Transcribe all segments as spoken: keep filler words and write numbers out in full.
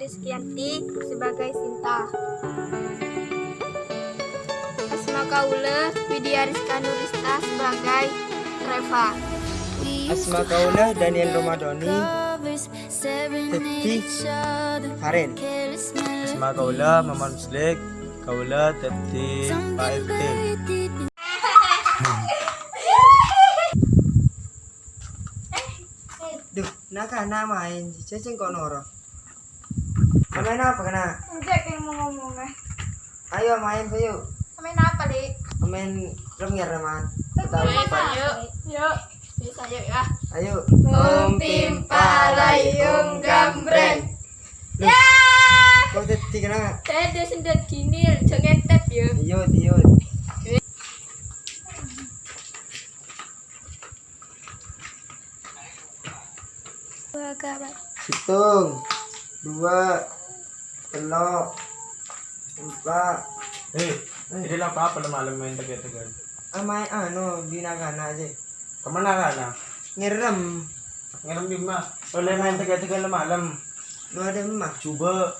Rizkyanti sebagai Sinta. Asma kaulâ Widya Rizka Nurista sebagai Reva. Asma kaulâ Daniel Romadoni, dhâddhi Faren. Asma kaulâ Maman Muslik, kaulâ dhâddhi Pak R T. Dhu, na'-kana' maèn, cècèng ko' noro'. Maèn apa, kana'? Enjâ' kèng mau ngomong, eh. Ayo maèn, ayo. Maèn apa, Dik? Maèn rem-ngereman. Ayo, ayo. Yuk. Bisa, yuk, ya. Ayo. Om Pimpa Lai Om Gambreng. Loh, ya. Kok dhâddhi, kana'? Dhâddhi sendal gini, aja ngentep, ya. Iya, iya. Dua, Kak, Pak. Sèttong, dua, tello', empa'. Eh, eh. Jadi apa-apa malem maèn tegel-tegel? Ah, maèn anu, bi' na'-kana' jâ. Kemana kana'? Ngerem. Ngerem di mana? Oleh maèn tegel-tegel malem. Lu ada emak? Coba.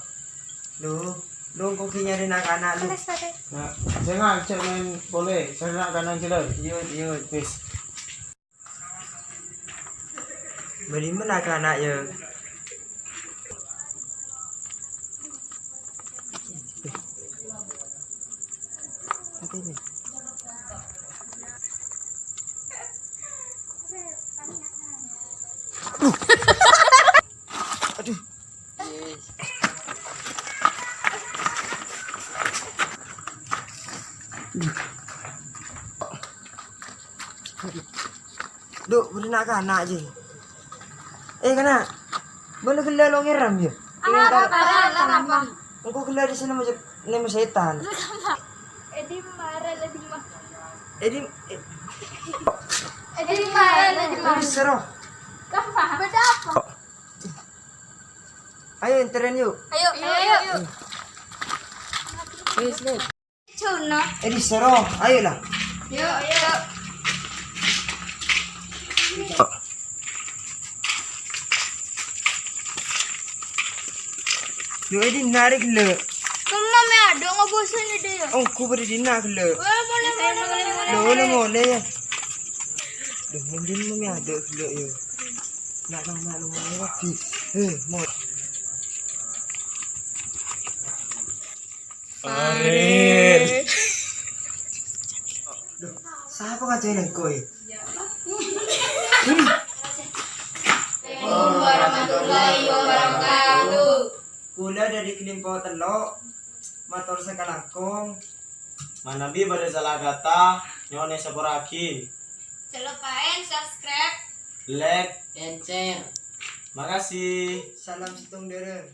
Lu, lu engko' ghi' nyarè na'-kana' lu. Nah, saya ngajak main boleh. Saya nak kanan jalan. Iya, iya. Wis. Bâli men na'-kana' ya. Apa ini? Aduh. Dhu, bâdâ na'-kana' jâ. Eh, kana'. Bâ'na ghellâ' lo' ngerem, ya? Apa, apa, apa, apa? Engko' ghellâ' di sana macet, nèmo sètan. Edi mara la di ma. Edi, eh. Edi mara la di ma. Edi sero. Kenapa? Bâdâ apa? Ayo, enteran yuk. Ayo, ayo, ayo. Wis, wis. Cuna. Eh, di sero, ayo lah. Yuk, yuk. Yuk, ini narik le. Kemma me adhu ngobosan ide ya? Oh, ku beri dina le. Eh, boleh, boleh, boleh, boleh. Lo, lo boleh ya. Duh, mungkin me adhu le ya. Nak, nak, nak, lo boleh lagi. Eh, mau. Aril. Sapa kaca'na engko', ya? Assalamualaikum warahmatullahi wabarakatuh. Kaulâ dâri Kelimpo Tello', mator sakalangkong. Manabi bâdâ sala kata, nyo'on èsapora'aghi. Jhâ' lupaè subscribe, like, and share. Makasih. Salam sèttong dârâ.